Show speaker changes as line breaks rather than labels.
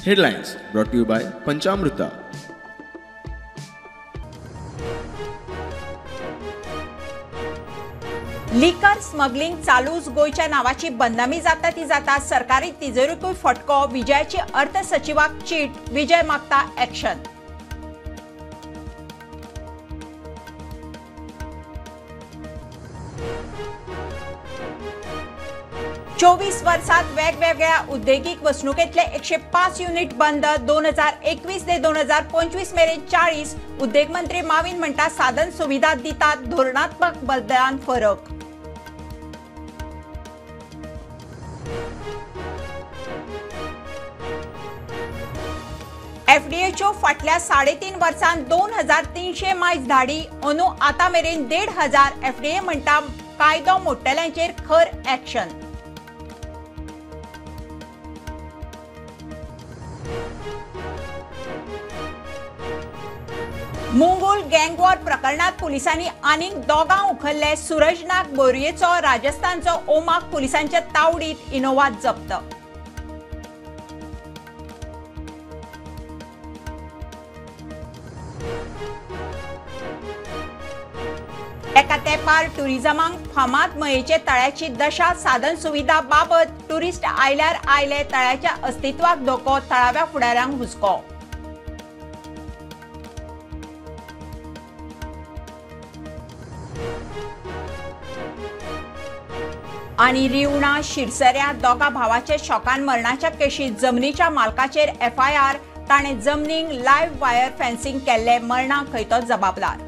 Headlines brought to you by Panchamruta.
Liquor smuggling चालूच, गोंयच्या नावाची बदनामी जाता ती जाता. सरकारी तिजोरीकूय फटको, विजयाची अर्थ सचिवाक चीट, विजय मागता ॲक्शन. चोवीस वर्सात वेगवेगळ्या उद्देगीक वसणुकेंतले 105 युनिट बंद. 2021 ते 2025 मेरेन 40. उद्देग मंत्री माविन म्हणटा साधन सुविधा दितात, धोरणात्मक बदलान फरक. एफडीएच्यो फाटल्या 3.5 वर्सांत 2300 मायज धाडी, अंदू आतां मेरेन 1500. एफडीए म्हणटा कायदो मोडटल्यांचेर खर ॲक्शन. मुंगूल गँगवॉर प्रकरणात पुलिसांनी आनीक दोगां उखल्ले. सूरज नाग बोरयेचो राजस्थानचो ओमाक पुलिसांच्या तावडीत, इनोवा जप्त. एका तेंपार टुरिझमाक फामाद मयेचे तळ्याची दशा, साधन सुविधा बाबत, टुरिस्ट आयल्यार आयले, तळ्याच्या अस्तित्वाक धोको, थळाव्या फुडाऱ्यांक हुस्को. आनी रिवणा शिरसऱ्या दोगा भावाचे शॉकान मरणाच्या केशीत जमनीच्या मालकाचेर एफआयआर, ताणें जमनीक लायव्ह वायर फेन्सिंग केल्ले, मरणाक खंय तो जबाबदार.